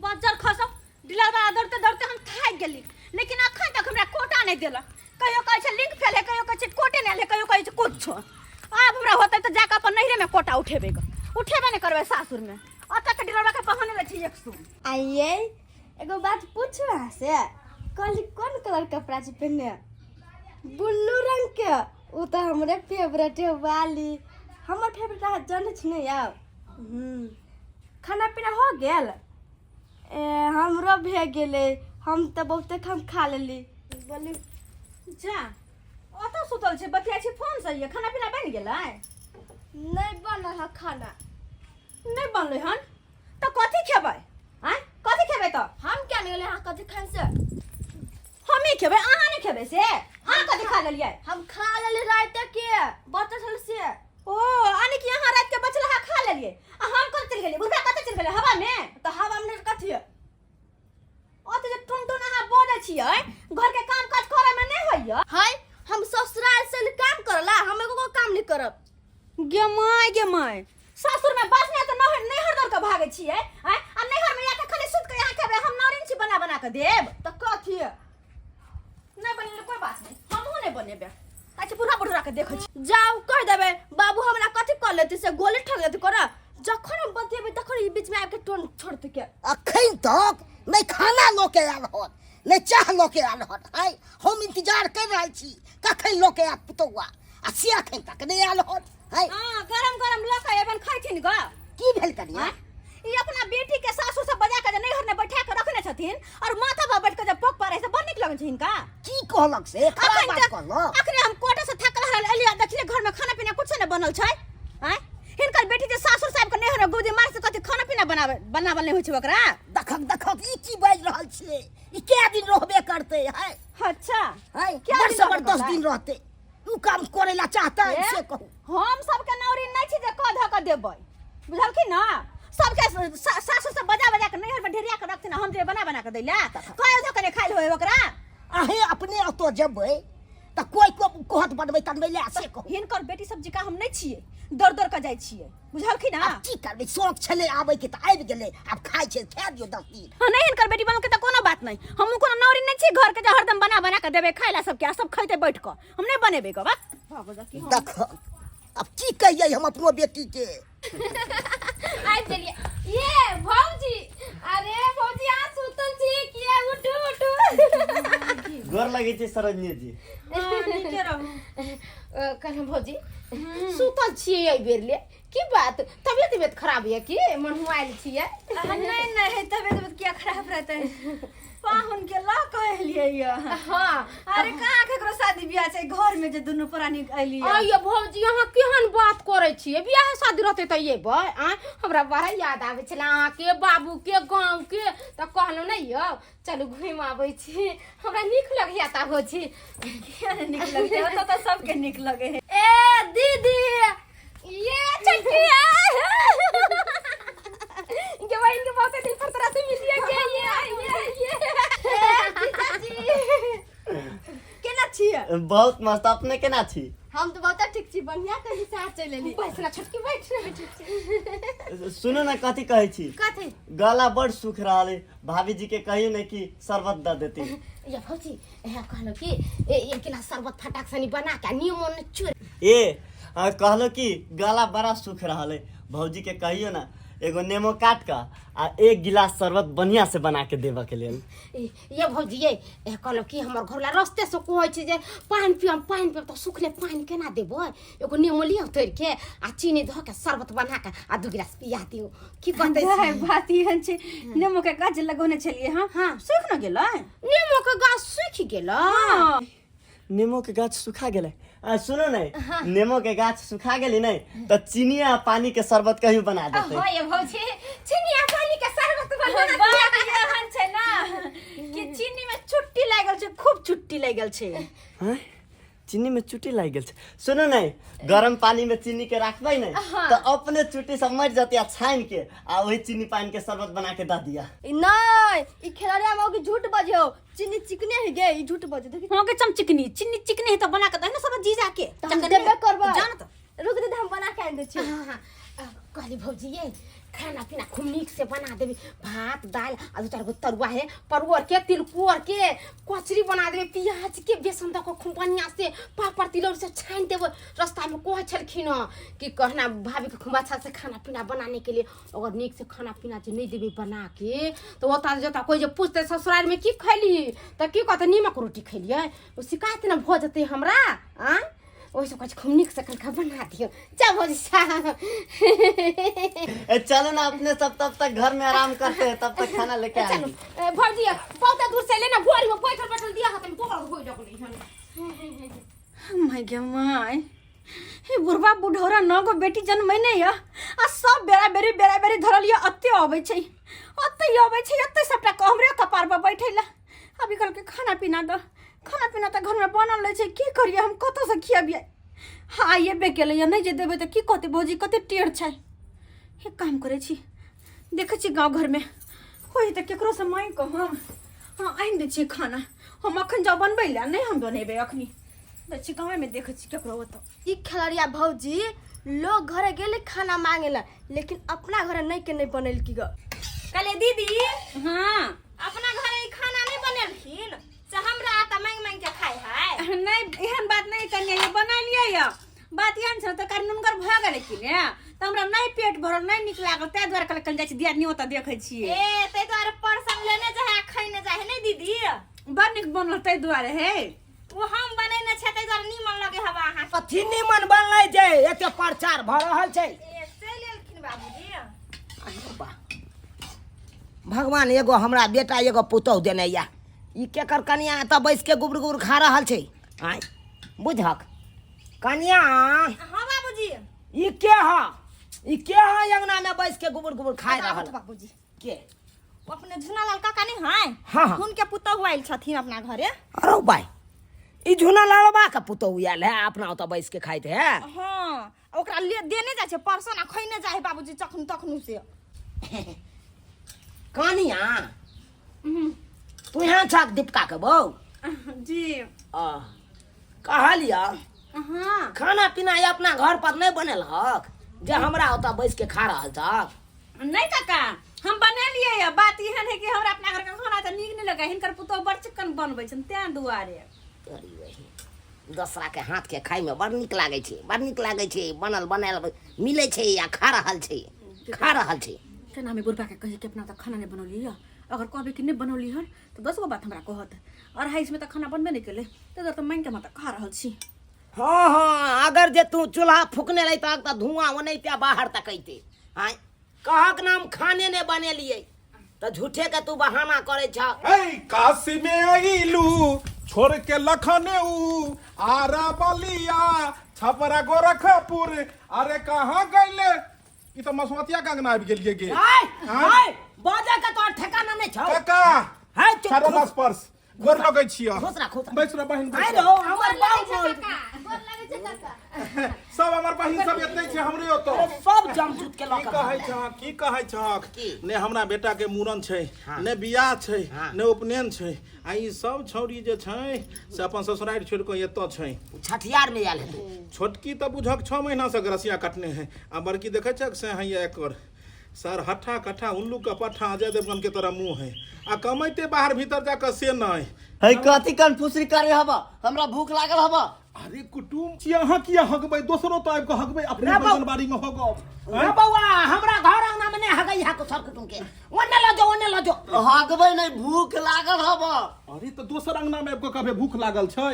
बज्जर खसो dealer वाला दौड़ते दौड़ते हम थाकि गेली, लेकिन अखन तक हमरा कोटा नहि देलक। कहियो कहै छै लिंक फेल है, कहियो कहै छै कोटे नहि आयल है, कहियो कहै छै कुछो। आब हमरा होतै तऽ जाकऽ अपन नैहरेमे कोटा उठेबै गऽ, उठेबे नहि करबै सासुरमे। ओतऽ के डीलरवा के बहाने लै छै 100। आइए एगो बात पूछू अहाँ से, कल कोन कलर कपड़ा छै पहिने? ब्लू रंग के। ओ तऽ हमरे फेवरेट है वाली, हमर फेवरेट अहाँ जनै छी ने यौ। खाना पीना हो गेल? ए हमरो भे गेलै, हम तऽ बहुते हम खा लेली। बोली जा ओतऽ सुतल छै, बतियाइ छै फोन से। ये खाना पीना बनि गेलै? नहि बनल है खाना। नहि बनलै हन तऽ कथी खेबै? आँय, कथी खेबै तऽ? हम क्या नहि गेलै अहाँ कथी खाइ से। हमे खेबै, अहाँ नहि खेबै से? अहाँ कथी खा लेलियै? हम खा लेली राति के बचल छल से। ओ यानी कि अहाँ राति के बचलहा खा लेलियै आ हम कतऽ चलि गेलियै? बुढ़बा कतऽ चलि गेलै? हवा मे? तऽ हवा मे कथी? ओतऽ जे टुन टुन अहाँ बजै छियै, घर के काम काज करऽ मे नहि होइया? है हम ससुराल से काम करला, हम एगो काम नहीं करब। गे माय गे माय, सासुर में बस नहि तऽ नैहर नैहर दौड़ के भागै छियै। आँय, आ नैहर में आके खाली सुत के यहाँ खेबै, हम नौरिन छी बना बना के देब। तऽ कथी? नहि बनेले कोई बात नहीं, हमहूँ नहि बनेबै। अच्छा बूढ़ा बूढ़ा के देखै छी। जाउ कह देबै बाबू हमरा कथी कर लेती से, गोली ठक देती कोना। जखन हम बतियेबै तखन ई बीच में आबि के टोन छोड़ते के। अखन तक नहि खाना लऽ के आयल हन, नहि चाह लऽ के आयल हन। आइ हम इंतजार कर रहल छी कखन लऽ के आयत पुतौआ, आ से अखन तक नहि आयल हन। है हाँ, गरम गरम लऽ के एबन खैथिन ग। की भेल कनिया? आँय? ई अपना बेटी के सासुर से बजा के जे नैहर में बैठा के रखने छथिन और माथा पर बैठ के जे पोक पारे से बड़ नीक लगै छै हिनका। की कहलक से? खराब अखन बात तऽ कहलक। अखने हम कोटे से थकल हारल एलियै, देखलियै घर में खाना पीना कुछ नहि बनल छै। आँय, हिनकर बेटी जे सासुर साहब के नैहर में गोदी मार से कथी खाना पीना बनावे बनावल नहि होइ छै ओकरा। देखक देखक ई की बाजि रहल छियै? ई कै दिन रहबे करतै? है अच्छा है कै बड़ दिन से रहबे बड़ 10 करतै? दिन रहतै। उ काम करे ला चाहता है ए? से कहू। हम सबके नौरी नहीं छी जे कह धऽ के देबै, बुझलखिन ना? सबके सासु सब बजा बजा के नैहर में ढेरिया के रखथिन, हम जे बना बना के दैला कह धऽ के नहीं खाइल होय ओकरा। अहें अपने ओतऽ जेबै तऽ कोइ को कहत बनबै तनबै ले से कहू। हिनकर बेटी सब जिका हम नहीं छियै, दौड़ दौड़ के जाइ छियै, बुझलखिन ना? आब की करबै, शौक छलै आबै के तऽ आबि गेलै, आब खाइ छै खाए दियौ 10 दिन। हाँ, नहीं हिनकर बेटी बनल के तऽ कोनो बात नहीं, हमहूँ कोनो नौरी नहीं छी घर के जे हरदम बना बना के देबै खाइ ला सबके आ सब खैतै बैठ कऽ, हम नहीं बनेबै गऽ बा। देख अब की कहियै हम अपनो बेटी के। आबि गेलियै ये भौजी। अरे भौजी अहाँ सुतल छी किया? उठू उठू। गोर लगै छै सरोजनी जी। नीके रहू। कहलहुँ भौजी सुतल छियै एहि बेर ले, की बात? तबियत तबियत खराब यऽ की मनहुआयल छियै? नहीं नहीं, तबियत तबियत किया खराब रहते है, पाहुन के लऽ के एलियै ये। हाँ। अरे कहाँ केकरो शादी बियाह छै घर में जे दुनू प्राणी एलियै। अइयो भौजी अहाँ केहन बात करै छियै? बियाह शादी रहतै तऽ अयबै। आँय हमरा बड़ा याद आबै छलै अहाँके बाबू के गाँव के, तऽ कहलहुँ नहि यौ चलू घुमि आबै छी, हमरा नीक लगैया ता भौजी। किया नहि नीक लगतै, ओतऽ तऽ सबके नीक लगै है। ए दीदी ये छठिया के बहन के बहुत दिन पर तोरा से मिलिए के ये ये ये। जीजाजी केना छियै? बहुत मस्त, अपने केना छी? हम तऽ बहुत ठीक छी, बढ़िया कहीं साथ चलि एली। बैस ना छोटकी, बैठ ना बैठ। सुनू ने कथी कहै छी? कथी? गला बड़ सूख रहल है, भाभी जी के कहियो ने कि शरबत दऽ देती। या भौजी एह कहलो कि ए एक गिलास शरबत फटाक सनी बना के नीमन चूर। ए कहलो कि गला बड़ा सूख रहल है, भौजी के कहियो ना एगो नेमो काट के आ एक गिलास शरबत बढ़िया से बना के देबऽ के लेल। ए, ये भौजी ये ए कहलो कि हमर घरला रस्ते से कहै छै जे पानि पियम पानि पियम, तऽ सुखले पानि केना देबै? एगो नेमो लिअ तोड़ि के आ चीनी धऽ के शरबत बना के आ 2 गिलास पिया दियौ। की कहतै से? गै, बात एहन छै, नेमो के गाछ लगौने छलियै हँ, हाँ। सूखि न गेलै? नेमो के गाछ सूखि गेलै? हाँ। नेमो के गाछ सुखा गेलै। आ सुनो ने, नेमो के गाछ सुखा गेली नहीं तऽ चीनी आ पानी के शरबत कहियो बना देतै। हाँ ये भौजी चीनी आ पानी के शरबत बना बात एहन छै ना कि चीनी में चुट्टी लागल छै, खूब चुट्टी लागल छै। हैं? चीनी में चुट्टी लागि गेल छै। सुनू ने, गरम पानी में चीनी के राखबै ने तऽ अपने चुट्टी सब मरि जेतै आ छानि के आ वही चीनी पानी के शरबत बना के दऽ दिअ। ई नहीं, ई खेलड़िया मौगी झूठ बजो, चीनी चिकने है गे, ई झूठ बजो। देखी हाँ के चमचिकनी चीनी चिकने है तऽ बना के दही ने सब जीजा के। तऽ हम देबे करबै। जान तऽ रुक दीदी, हम बना के आनि दै छी। हाँ, हाँ, कहली भौजी ये खाना पीना खूब नीक से बना देबै भात दालि आ दू चारि गो तरुआ है परोड़ के तिलकोर के कचरी बना देबै प्याज के बेसन दऽ कऽ खूब बढ़िआँ से पापड़ तिलौरी सब छानि देबै रास्ता में कहै छलखिन हँ कि कहना भाभी के खूब अच्छा से खाना पीना बनाने के लिए अगर नीक से खाना पीना जे नहीं देबै बना के तऽ ओतऽ जतऽ कोइ जे पूछतै ससुरारिमे की खैली तऽ की कहतै नीमक रोटी खैलियै ओ शिकायत ने भऽ जेतै हमरा आँय ओहिसँ कहै छै खूब नीकसँ कनिका बना दियौ जा भौजी साहब ए चलो ना अपने सब तब तक घर में आराम करते हैं तब तक खाना लेके चलू आएंगे ए, भौजी बहुते दूर से एलै ने घरमे बैठल बैठल दिया हतन गोबर होय लगलै हन my गे माय हे बुढ़वा बुढ़ौरा नौ गो बेटी जन्मैने यऽ आ सब बेरा बेरी बेरा बेरी धरल यऽ अते अबै छै अते अबै छै अते सबटा के हमरे कपार पर बैठै ला अभी कहलकै खाना पीना दऽ खाना पीना तऽ घरमे बनल रहै छै की करियै हम कतऽसँ खियबियै हँ आइ एबे केलैए नहि जे देबै तऽ की कहतै भौजी कते टेढ़ छै एक काम करै छी देखै छी गाँव घरमे होइ तऽ केकरोसँ माँगि कऽ हम हँ आनि दै छियै खाना हम अखन जाउ बनबै लए नहि हम बनेबै अखनी दै छी गाँवेमे देखै छी केकरो ओतऽ ई खेलरिया भौजी लोग घरे गेले खाना मांगे ला लेकिन अपना घरे नहीं के नहीं बनेलकी ग कहले दीदी हाँ अपना घरे ई खाना नहीं बनेलखिन से हमरा आता मांगि मांगि के खाय है नहीं एहन बात नहीं कनिया ये बनेलियै यऽ बात एहन छै तऽ नुनगर भऽ गेलै कि ने तऽ हमरा नहि पेट भरल नहि नीक लागल ताहि दुआरे कहलियै कनि जाइ छी दियादनी ओतऽ देखै छियै ए ताहि दुआरे परसन लेने जाहे आ खैने जाहे नहीं दीदी बड़ नीक बनल ताहि दुआरे हे ओ हम बनेने छै ताहि दुआरे नीमन लगे हवा अहाँ कथी निमन बनलै जे एते प्रचार भऽ रहल छै ए चलि एलखिन बाबूजी अरे बा भगवान एगो हमरा बेटा एगो पुतोहु देने या ई केकर कनिया एतऽ बैस के गुबुर गुबुर खा रहल छै आँय बुझक कनिया हाँ बाबूजी ई के ह ई के ह अंगना में बैस के गुबुर गुबुर खाय रहल बाबूजी के ओ अपने झुना लाल काका नहीं है हाँ, हाँ। हुनके पुतहु आयल छथिन अपना घरे अरे भाई ई झुना लालबा के पुतोहु आयल है अपना ओतऽ बैस के खाइत है हाँ ओकरा ले देने जाइ छै परसन आ खैने जाइ है बाबूजी चखनु तखनु से कनिया तू यहाँ छक दीपका के बहू जी आ कहलियऽ हाँ खाना पीना अपना घर पर नहीं बनेल हक जे हमरा ओतऽ बैस के खा रहल छक नहीं काका हम बनेलियै यऽ बात एहन है कि हमरा अपना घर के खाना तऽ नीक नहीं लगे हिनकर पुतोह बड़ चिकन बनबै छनि तें दुआरे तोरी बहिन दोसरा के हाथ के खाय में बड़ नीक लागै छै बड़ नीक लागै छै बनल बनायल मिलै छै आ खा रहल छै खा रहल छै केना हमे बुढ़बा के कहिए कि अपना तऽ खाना नहीं बनौली यऽ अगर कहबै कि नहीं बनौली हन तऽ 10 गो बात हमरा कहत अढ़ाई इसमें तऽ खाना बनबे नहीं केलै ताहि दुआरे तऽ माँगि के हम तऽ खा रहल छी हाँ हाँ अगर जे तू चूल्हा फूकने रही तऽ धुआं ओनाहिते बाहर तक अयतै आँय कहक नाम खाने नहि बनेलियै तऽ झूठे के तू बहाना करै छह ऐ काशी में आइलू छोड़ के लखनऊ आरा बलिया छपरा गोरखपुर अरे कहाँ गईले ई तऽ मसमतिया के अंगना आबि गेलियै गे आय आँय? आय बाजे के तोहर ठेकाना नहि छौ काका है चुप छाड़ो खुश- ना स्पर्श गोर लगै छियै खुश रह खुश रह बैस रह बहिन बैस आय रह रहो हमर बाप बोल सब हमर बहिन सब एतै छै हमरे ओतऽ सब जमजूत के लऽ की के कहै छहक की कहै छहक की? ने हमरा बेटा के मूड़न छै हाँ। ने बियाह छै हाँ। ने उपनयन छै आ ई सब छौड़ी जे छै से अपन ससुरारि छोड़ि कऽ एतऽ छै छठियार में आयल हेतै छोटकी तऽ बुझक 6 महीना से रसिया कटने है आ बड़की देखै छक से हैया एकर सर हट्ठा कट्ठा उल्लू के पट्ठा अजय देवगन के तरह मुंह है आ कमैते बाहर भीतर जाकर से नहीं है कथी कन्फ्यूजन करे हबा हमरा भूख लागल हबा अरे कुटुम छी अहाँ किया हगबै दोसरो तो आबि कऽ हगबै अपने रे बौ- बैगनबाड़ी में हगब रे बौआ हमरा घर अंगना में नहीं हगै हा सब कुटुम के ओने ल जो ओने ल जो हगबै नहीं भूख लागल हबा अरे तऽ दोसर अंगना में आबि कऽ कहबै भूख लागल छै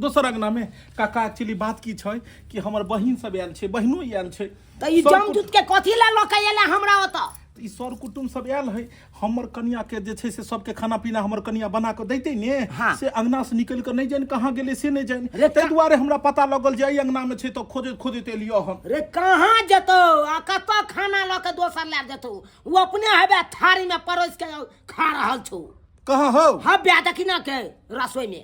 दोसर अंगना में काका एक्चुअली बात की छै कि हमर बहिन सब आयल छै बहिनो आयल छै तऽ ई सब जमजूत के कथी ला लऽ के एला हमरा ओतऽ ई सर कुटुम सब आयल है हमर कनिया के जे छै से सबके खाना पीना हमर कनिया बना कऽ दैते ने हाँ। से अंगना से निकलि कऽ नहि जानि कहाँ गेलै से नहि जानि रे ताहि दुआरे हमरा पता लगल जे एहि अंगना में छै तऽ खोजैत खोजैत एलियो हम रे कहाँ जेतौ आ कतऽ खाना लऽ के दोसर लए जेतौ ओ अपने हेबे थारी में परोसि के खा रहल छौ कहाँ हौ हब्या देखी ना के रसोई में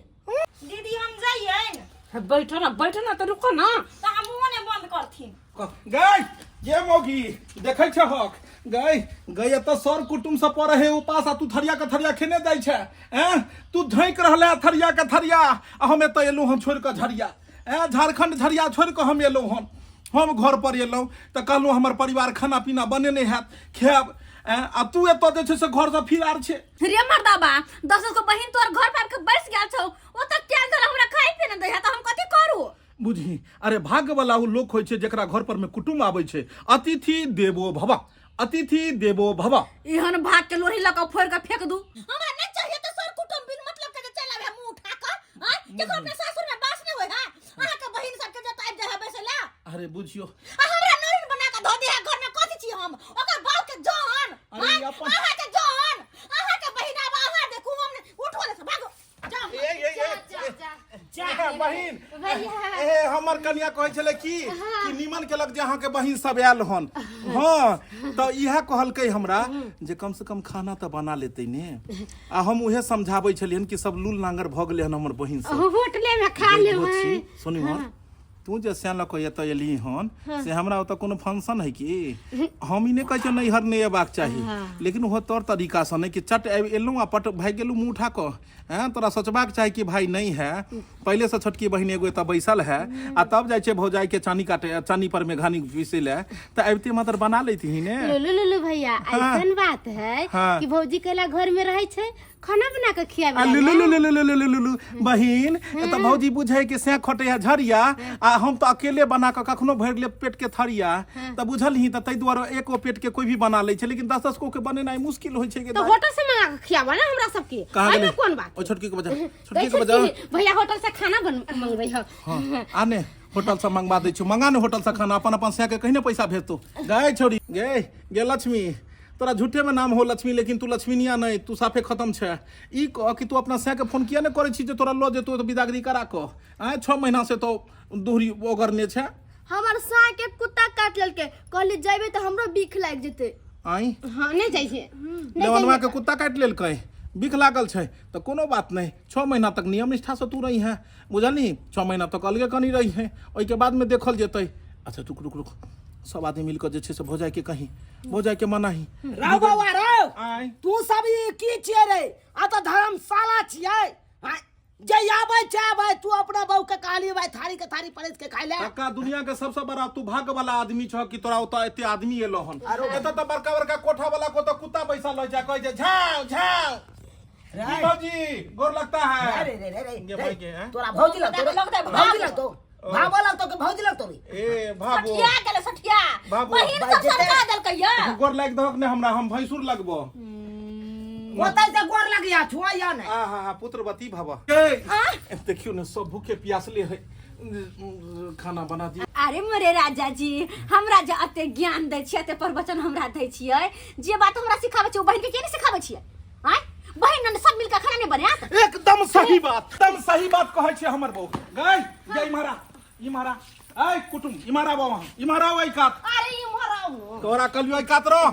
दीदी हम जाइए बैठो ना बैठो ना तो रुको ना तऽ हम मुँहो नहि बंद करथिन गई ये मौगी देखै छहक गई गई एतऽ सर कुटुम सब पर रहे उपास आ तू थरिया के थरिया खेने जाइ छै एँ तू झाँकि रहले है थरिया के थरिया आ हम एतऽ एलहुँ हन छोड़ि कऽ झरिया एँ झारखंड झरिया छोड़ि कऽ हम एलहुँ हन हम घर पर एलहुँ तऽ कहलहुँ हमर परिवार खाना पीना बनेने हैत खायब ऐं, आ तू एतऽ जे छै से घरसँ फिरार छै। रे मर्दाबा, दस दस गो बहिन तोहर घर पर आबि के बैस गेल छौ, ओतऽ कैल धरल हमरा खाइ पिए नहि दै है तऽ हम कथी करू? बुझही, अरे भाग्यवला ओ लोक होइ छै जकरा घर पर में कुटुम्ब आबै छै। अतिथि देवो भव, अतिथि देवो भव। एहन भाग के लोही लऽ कऽ फोड़ि कऽ फेंक दू। हमरा नहि चाहिए तऽ सर कुटुम्ब बिन मतलब के जे चलि आबै है मुँह उठा कऽ, आँय? केकरो अपना सासुर में बास नहि होइ है? अहाँ के बहिन सब के जतऽ आबि जाइ है बैसै लए। अरे बुझियो। आ हमरा नौरिन बना कऽ धऽ दे है घर में, कथी छी हम? ओकर बाप के जान, अरे आँय? ई अपन- अहाँ के जान, अहाँ के बहिन आब अहाँ देखू, हम नहि- उठो ले से भागो। जा। ए, ए, ए, जा जा। जा, बहिन। भैया। ए, हमर कनिया कहै छलै की कि निमन केलक जे अहाँके बहिन सब आयल हन। हँ, तऽ इएह कहलकै हमरा जे कम से कम खाना तऽ बना लेतै ने। आ हम उहे समझाबै छलियन कि सब लूल नांगर भऽ गेलै हन हमर बहिन सब। होटले में खा जे लेबै। छी, सुनी हन, तू जे सैं लऽ कऽ एतऽ एलही हन से हमरा ओतऽ कोनो फंक्शन है की? हम ई नहि कहै छियौ नैहर नहि अयबाक चाही, लेकिन ओहो तौर तरीकासँ नहि कि चट आबि एलहुँ आ पट भागि गेलहुँ मुँह उठा कऽ। हैं, तोरा सोचबाक चाही कि भाई नहीं है, पहले से छोटकी बहिन एगो एतऽ बैसल है आ तब जाइ छै भौजाई के चानी काटे, चानी पर में घानी पीसै लए, तऽ अबिते मात्र बना लैतही ने। लुलु लुलु भैया, ऐसन बात है हाँ। कि भौजी कैला घर में रहे छै खाना बना के खियाबे आ ला लुलु ने? लुलु लुलु लुलु लुलु बहिन, एतऽ भौजी बुझै कि से खटै है झरिया आ हम तऽ अकेले बना कऽ कखनो भरि लेब पेट के थरिया, तऽ बुझलही तऽ ताहि दुआरे एको पेट के कोई भी बना लै छै, लेकिन 10-10 गो के बनेनाइ मुश्किल होइ छै। तो होटल से मंगा के खियाबा ना हमरा सबके। कहाँ एहिमे गेलै? कोन बात? ओ छोटकी के बजा, छोटकी दै के बजा। छोटकी, भैया होटल से खाना बन मंगबै हो। हाँ, आ ने होटल से मंगवा दै छियौ, मंगा ने होटल से खाना, अपन अपन सै के कहीं पैसा भेजतो। गए छोड़ी गे, गे लक्ष्मी, तोरा झूठे में नाम हो लक्ष्मी, लेकिन तू लक्ष्मीनिया नहीं, तू साफे खत्म छे। ई कह कि तू अपना सै के फोन किया ने करै छी जे तोरा लऽ जेतौ तऽ बिदागरी करा कऽ? आँय, 6 महीना से तो दूरी ओगरने छे। हमर साँय के कुत्ता काट लेलकै, कहली जेबै तऽ हमरो बीख लागि जेतै। आँय? हाँ, नहि जाइ छै। नेवनवा के कुत्ता काटि लेलकै, बिख लागल छै तऽ कोनो बात नहि, 6 महीना तक नियम निष्ठा से तू रही है, बुझलही? 6 महीना तक अलगे कनी रही है, ओहिके बादमे देखल जेतै। अच्छा रुक रुक रुक, सब आदमी मिलकर जे छै से भौजाई के कही, भौजाई के मनाही। रौ बौआ रौ, आँय? तू सब ई की छियै रे? आ तऽ धर्मशाला छियै। आँय, जे आबै छै आबै, तू अपना बहू के कहली भाई थारी के थारी परस के खाइ ले। काका, दुनिया के सबसे बड़ा तू भाग्य वाला आदमी छ कि तोरा ओतऽ एते आदमी एलो हन। एतऽ तऽ बड़का बड़का कोठा वाला को तऽ कुत्ता बैसल रहै छै, कहै छै झाउ झाउ। रे। जी भौजी, गोर लगता है। रे रे रे रे गे रे, भाई के, हैं? तोरा भौजी लगतो रे, लगतै, भागो। भौजी लगतो, भावो लगतो कि भौजी लगतो रे? ए भाबो। सठिया गेलै, सठिया। बाबू। बहिन सब बाजते। सरका देलकै या। गोर लागि दहक ने हमरा, हम भैंसुर लगबो। ओतै से गोर लगिया, छुआइया नहि। आ हा हा, पुत्रवती भव। ए, देखियो ने सब भूखे प्यासले है, खाना बना दियो। अरे मोरे राजा जी, हमरा जे एते ज्ञान दै छियै, एते प्रवचन हमरा दै छियै, जे बात हमरा सिखाबै छियै ओ बहिन के किया नहि सिखाबै छियै? आँय बहिन, ने सब मिलके खाना नहि बनायत? एकदम सही बात, एकदम सही बात कहै छै हमर बहू। गई गई इम्हरा, इम्हरा, ऐ कुटुम इम्हरा आबो, अहाँ इम्हरा आओ, ऐ कात। अरे इम्हर आउ। तोरा कहलियो ऐ कात रह।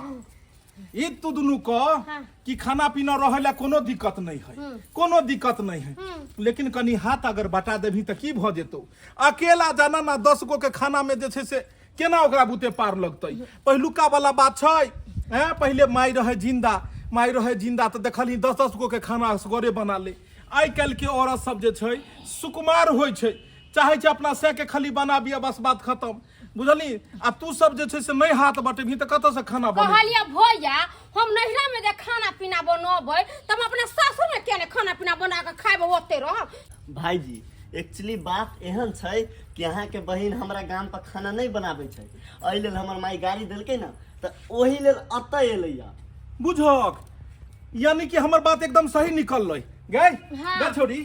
ई तू दुनू कह कि खाना पीना रहै ला कोनो दिक्कत नहीं है, कोनो दिक्कत नहीं है, लेकिन कनी हाथ अगर बटा देबही तऽ की भऽ जेतौ? अकेला जाना ना 10 गो के खाना में जे छै से केना ओकरा बुते पार लगतै? पहिलुका वाला बात छै, हैं, पहिले माय रहै जिंदा, माय रहै जिंदा तऽ देखलही 10-10 गो के खाना असगरे बना ले। आइ काल्हि के औरत सब जे छै सुकुमार होइ छै, चाहै छै अपना सै के खाली बनाबिए, बस बात खत्म, बुझलही? आ तू सब जे छै से नहि हाथ बटेबही तऽ कतऽसँ खाना बनेबही? कहलियै भैया, हम नैहरा में जे खाना पीना बनबै तऽ हम अपना सासुर में किया नहि खाना पीना बना कऽ खायब, ओते रहब? भाईजी, एक्चुअली बात एहन छै कि अहाँके बहिन हमरा गाम पर खाना नहि बनाबै छै, एहि लेल हमर माय गाड़ी देलकै ने तऽ ओहि लेल एतऽ एलैया। बुझक यानी कि हमर बात एकदम सही निकललै। गै गै छोरी,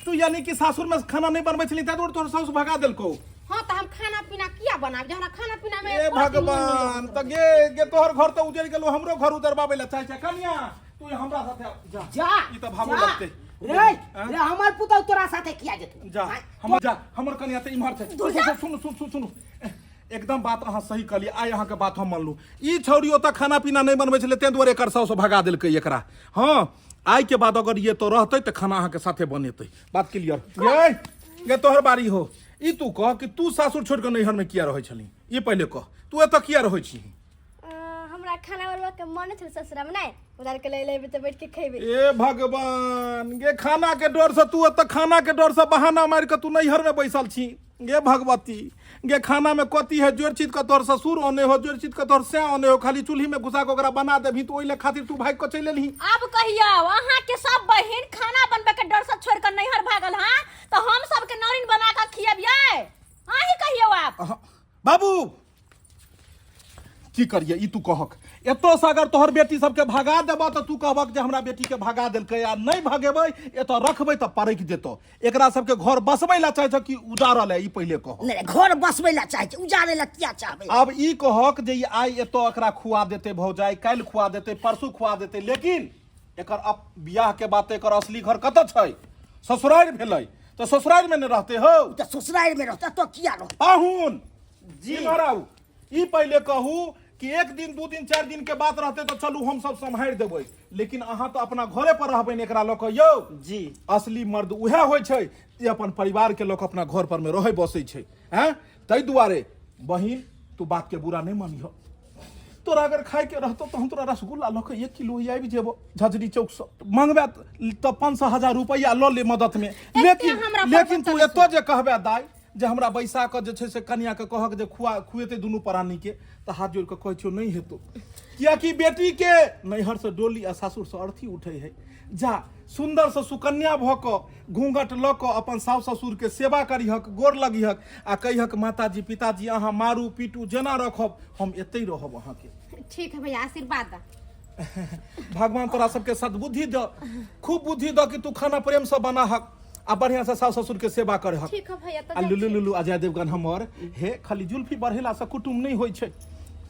तू यानी कि सासुर में खाना नहीं बनबै छली ताहि दुआरे तोहर सासु भगा देलकौ? हाँ, तऽ हम खाना पीना किया बनाब जे हमरा खाना पीना में ए एको रत्ती मोन नहि भगवान, लगैत तऽ गे गे तोहर घर तऽ उजड़ गेलो, हमरो घर उजड़बाबै लए चाहै छै। कनिया, तू हमरा साथे जा। जा, ई तऽ भावो जा। लगतै। रे, आँय? रे हमर पुतहु तोरा साथे किया जेतौ? जा, हमर जा, हमर कनिया तऽ इम्हर छै। सुन सुन सुन सुन सुन, एकदम बात अहाँ सही कहलियै, आइ अहाँके बात हम मानलहुँ। ई छौड़ी ओतऽ खाना पीना नहि बनबै छलै ताहि दुआरे एकर साउस भगा देलकै एकरा। हाँ, आइ के बाद अगर ये तो रहतै तऽ खाना अहाँके साथे बनेतै, बात क्लियर। ये गे तोहर बारी हो, ई तू कह कि तू सासुर छोड़ि कऽ नैहरमे किया रहै छलही? ई पहिले कह, तू एतऽ किया रहै छी? हमरा खाना बनबऽ के मन छल ससुरामे नहि। उतार के ले लेबै तऽ बैठ के खेबै। ए भगवान गे, खाना के डर से तू एतऽ खाना के डर से बहाना मारि के तू नैहर में बैसल छी। गे भगवती गे, खाना में कथी है? जोड़ चीज के तोहर ससुर ओने हो, जोड़ चीज के तोहर सै ओने हो, खाली चूल्ही में घुसा के ओकरा बना देबही, तो ओहि ले खातिर तू भागि के चलि एलही। आब कहियौ, अहाँ के सब बहिन खाना बनबे के डर से छोड़ के नैहर भागल हाँ, तो हम सबके नौरिन बना के खियबियै? अहीं कहियौ आप। बाबू की करिए ई तू कहक, एतौ से अगर तोहर बेटी सबके भगा देबह तऽ तू कहबक जे हमरा बेटी के भगा देलकै, आ नहि भगेबै एतऽ रखबै तऽ परकि जेतौ। एकरा सबके घर बसबै ला चाहै छौ कि उजारऽ ला, ई पहिले कह। नहि, घर बसबै ला चाहै छै, उजारै ला किया चाहबै? आब ई कहक जे ई आइ एतऽ एकरा खुआ देतै भौजाइ, काल्हि खुआ देतै, परसू खुआ देतै, लेकिन एकर बियाह के बाद तऽ एकर असली घर कतऽ छै? ससुरारि भेलै तऽ ससुरारि मे ने रहतै हौ। तऽ ससुरारि मे रहतै, एतऽ किया रहतै? पाहुन जी महाराज, ई पहिले कहू कि एक दिन दू दिन चारि दिन के बात रहते तऽ चलू हम सब सम्हारि देबै, लेकिन अहाँ तऽ अपना घरे पर रहबै ने एकरा लऽ कऽ यौ। जी। असली मर्द उएह होइ छै जे अपन परिवार के लऽ कऽ अपना घर पर मे रहै बसै छै। हैं, ताहि दुआरे बहिन तू बात के बुरा नहि मानिह, तोरा अगर खाय के रहतो तऽ हम तोरा रसगुल्ला लऽ कऽ 1 किलो आबि जेबो झजरी चौक से, मंगबे तऽ 500 1000 रुपैआ लऽ ले मदद में, लेकिन हमरा पर लेकिन तू बचल एतो जे कहबे दाइ जे हमरा बैसा कऽ जे छै से कनियाके कहक जे खुआ खुएतै दुनू प्राणीके, तऽ हाथ जोड़ि कऽ कहै छियौ नहि हेतौ, कियाकि बेटीके नैहरसँ डोली आ सासुरसँ अर्थी उठै है। जा सुन्दरसँ सुकन्या भऽ कऽ घूँघट लऽ कऽ अपन सासु ससुरके सेवा करिहक, गोर लगिहक आ कहिहक माताजी पिताजी अहाँ मारू पीटू जेना रखब हम एतहि रहब अहाँके। ठीक है भैया, आशीर्वाद दा। भगवान तोरा सबके सद्बुद्धि दऽ, खूब बुद्धि दऽ कि तू खाना प्रेमसँ बनाहक आ बढ़िया से सास ससुर के सेवा करहक। ठीक है भैया। आ लुलु लुलु अजय देवगन हमर, हे खाली जुल्फी बढ़ेला से कुटुम नहीं होइ छै,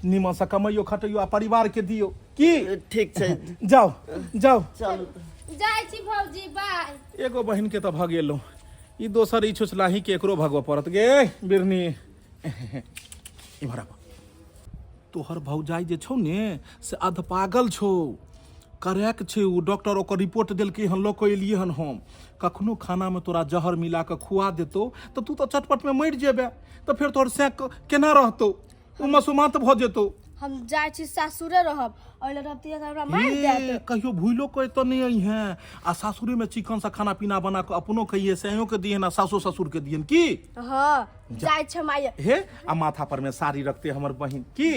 निमन से कमैयो खटैयो आ परिवार के दियो की। ठीक छै, जाओ जाओ। चलू जाइ छी भौजी, बाय। एगो बहिन के तऽ भगेलहुँ, ई दोसर ई छुछलाही के एकरो भगबऽ पड़त। गे बिरनी इम्हर आब, तोहर भौजाइ जे छौ ने से अधपागल छौ, करैक छै ओ, डॉक्टर ओकर रिपोर्ट देलकै हन, लऽ कऽ एलियै हन हम। कखनो खानामे तोरा जहर मिला कऽ खुआ देतौ तऽ तू तऽ चटपटमे मरि जेबे, तऽ फेर तोहर सैक केना रहतौ? ओ मसोमात भऽ जेतौ। हम जाइ छी सासुरे रहब, ओहि लए रहब तऽ हमरा मारि देत। कहियो भूलो के एतऽ नहि अइहें, आ सासुरेमे चिकनसँ खाना पीना बना कऽ अपनो खइहे, सैयोके दिहन आ सासो ससुरके दिहन की। हाँ जाइ छै माय। हे आ माथा पर में साड़ी रखते हमर बहिन की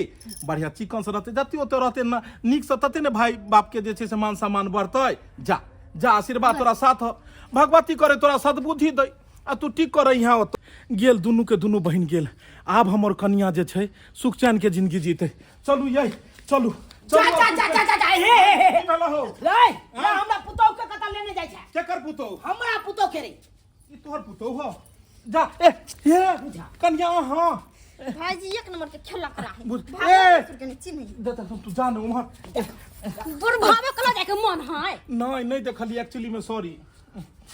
बढ़िया चिकन से रहते, जते ओते रहते न नीक से तते ने भाई बाप के जे छै से मान सम्मान बढ़तै। जा जा, आशीर्वाद तोरा साथ हो, भगवती करे तोरा सद्बुद्धि दै आ तू ठीक करे। यहाँ ओत गेल दुनू के दुनू बहिन गेल, आब हमर कनिया जे छै सुख चैन के जिंदगी जीते। चलू यै चलू। जा जा जा जा जा जा, हे हे हे हे। की भेलौ हौ? लै, लै, हमरा पुतौह के कतऽ लेने जाइ छै? केकर पुतौह? हमरा पुतौह के रे। ई तोहर पुतौह हो? जा ए हे कन्या। हाँ भाईजी एक नंबर के खेला करा है। ए के नहीं चिन्ह दे दे, तू जा ने उम्हर। दुर्भावे कला जाके मन है। नहीं नहीं देखली एक्चुअली में, सॉरी।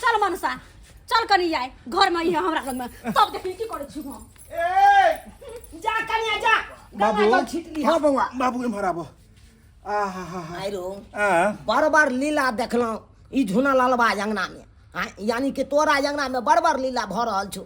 चल मनसा चल, कनी आए घर में, ये हमरा लग में तब देखी की करे छी हम। ए जा कन्या जा, बाबू। गंगा जल छीट ली। हाँ बौआ। बाबू इम्हर आबो। आहा हा हा। आइरो आ बार बार लीला देखलहुँ ई झुना लालबा अंगना में, यानी कि तोरा अंगना में बड़ बड़ लीला भऽ रहल छौ।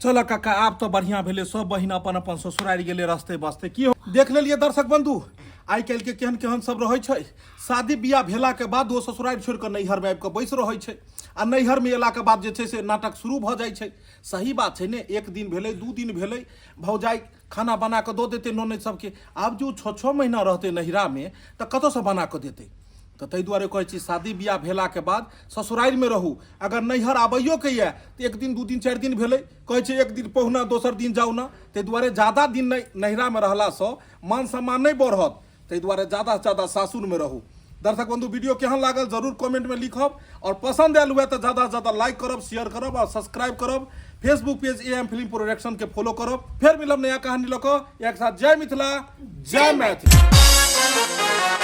चल काका, आब तऽ बढ़िया भेलै, सब बहिन अपन अपन ससुरारि गेलै रस्ते बस्ते। की हो देख लेलियै दर्शक बंधु, आइ काल्हि के केहन केहन सब रहै छै, शादी बियाह भेला के बाद ओ ससुरारि छोड़ि कऽ नैहर में आबि कऽ बैस रहै छै, आ नैहर में एला के बाद जे छै से नाटक शुरू भऽ जाइ छै। सही बात छै ने, एक दिन भेलै दू दिन भेलै भौजाइ खाना बना कऽ दऽ देतै ननैद सबके, आब जे ओ 6 6 महीना रहतै नैहरा में तऽ कतऽसँ बना कऽ देतै? तऽ ताहि दुआरे कहै छी शादी बियाह भेलाके बाद ससुरारिमे रहू, अगर नैहर आबैयोके यऽ तऽ एक दिन दू दिन चारि दिन भेलै, कहै छै एक दिन पहुना दोसर दिन जाउ ना, ताहि दुआरे जादा दिन नहि नैहरामे रहलासँ मान सम्मान नहि बढ़त, ताहि दुआरे जादासँ जादा सासुरमे रहू। दर्शक बंधु वीडियो केहन लागल जरूर कमेंटमे लिखब, और पसंद आयल हुए तऽ जादासँ जादा लाइक करब, शेयर करब और सब्सक्राइब करब। Facebook page A M film production के फॉलो करब। फेर मिलब नया कहानी लऽ कऽ एक साथ। जय मिथिला, जय मैथिली।